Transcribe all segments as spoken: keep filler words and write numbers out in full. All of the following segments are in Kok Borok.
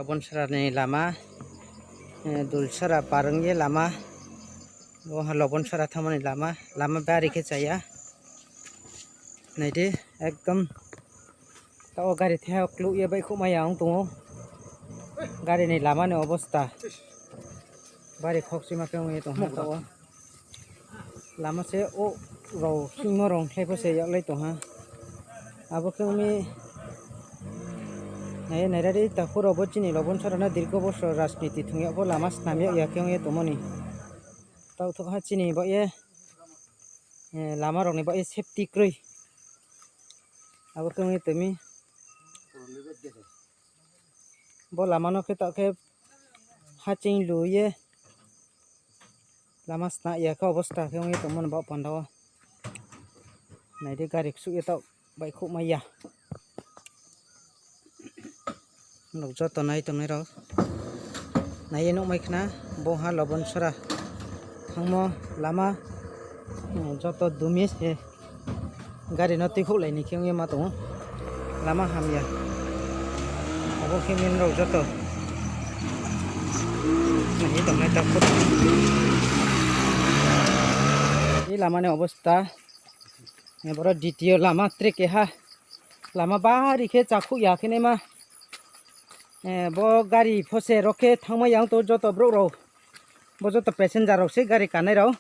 Lobonsara ni lama, eh, Dulsara par wngye lama, bo ha Lobonsara thangmani lama, lama bari khe chaya. Naidi, ekdom ta o gari thaya kluk ye bai khuk maya wng tongo. Gari ni lama ni obosta bari khok sima khe wngye tongkha ta o. Lama se o rok singmo rong khlai pho se yaklai tongha. Abo khe wngmi nai nairari takhuk rok bo chini Lobonsara no dirgo bosor rajniti thung yag pho lama snam yag ya khe wngye tongmani. Tau thok ha chini bo ye, eh, lama rok ni bo ye safety kwrwi. Abo khe wngye tongmi. Bo lama no khe ta khe haching lu ye lama sna ya khe obosta khe wngye tongmani bo panda o. Naidi gari ksuk ye ta bai khuk maya. Nok joto nai tongnai rok nai ye nuk mai khna bo ha Lobonsara thangmo lama, eh, joto dumi se. Gari no twi khok lai ni khe wngya ma tongo. Lama hamya. Obo khe main road joto. Nai tongnai ta photo. Ei lama ni obosta. Boro D T O lama tre keha. Lama bari khe chakhuk ya khe naima. Eh, bo gari phose rok khe thangma yang to joto borok rok. Bo joto passenger rok se gari kanai rok.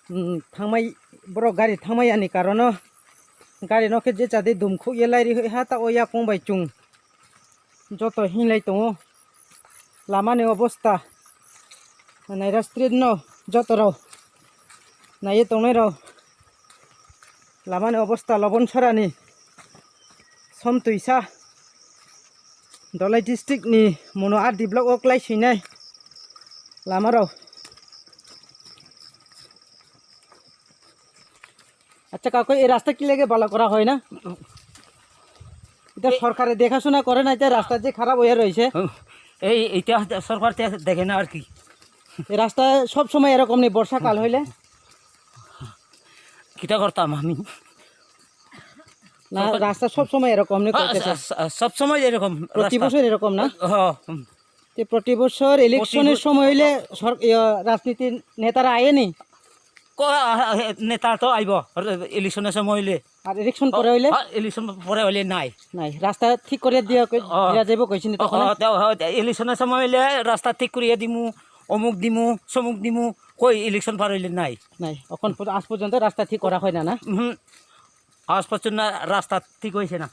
Hmm, thangmai, borok gari thangmai yani karono gari no khe je chadi dum khuk ye lai ri ha ta o yakung bai chung joto hinlai tongo. Lama ni obosta naira street no joto rok nai ye tongnai rok. Lama ni obosta Lobonsara ni somtwisa. Dholai district ni Mono R D block o klai swinai lama rok. আচ্ছা কাকু, এই রাস্তা কি লাগে ভালো করা হয় না? এটা এ- সরকারে দেখাশোনা করে না, এটা রাস্তা যে খারাপ হয়ে রয়েছে। হুম, এই এটা সরকার তে-, দেখে না আর কি। এই রাস্তা সব সময় এরকম নেই, বর্ষাকাল হইলে? কিতা করতাম আমি? না, সরকার- রাস্তা সব সময় এরকম নেই, হ্যাঁ, করতেছে। স-, স-, সব সময় এরকম প্রতি রাস্তা। বছর এরকম না? হ্যাঁ, হুম। তে প্রতি বছর প্রতি ইলেকশনের ব- সময় হইলে সর-, ইয়া, রাজনীতির নেতারা আয়েনি? ক-, আ, আ, নেতা তো আইব, ইলেকশনের সময় হইলে। আর ইলেকশন পরে হইলে? হ্যাঁ, ইলেকশন পরে হইলে নাই। নাই, রাস্তা ঠিক করে দিয়া কই-, ও। দিয়া যাইব কইছিনি ও, তখন? ও, তে, ও, তে, ইলেকশনের সময় হইলে রাস্তা ঠিক করিয়া দিমু, অমুক দিমু, সমুক দিমু, কই ইলেকশন পার হইলে নাই। নাই, এখন পর-, আজ পর্যন্ত রাস্তা ঠিক করা হয় না, না? হুম, আজ পর্যন্ত রাস্তা ঠিক হয়েছে না।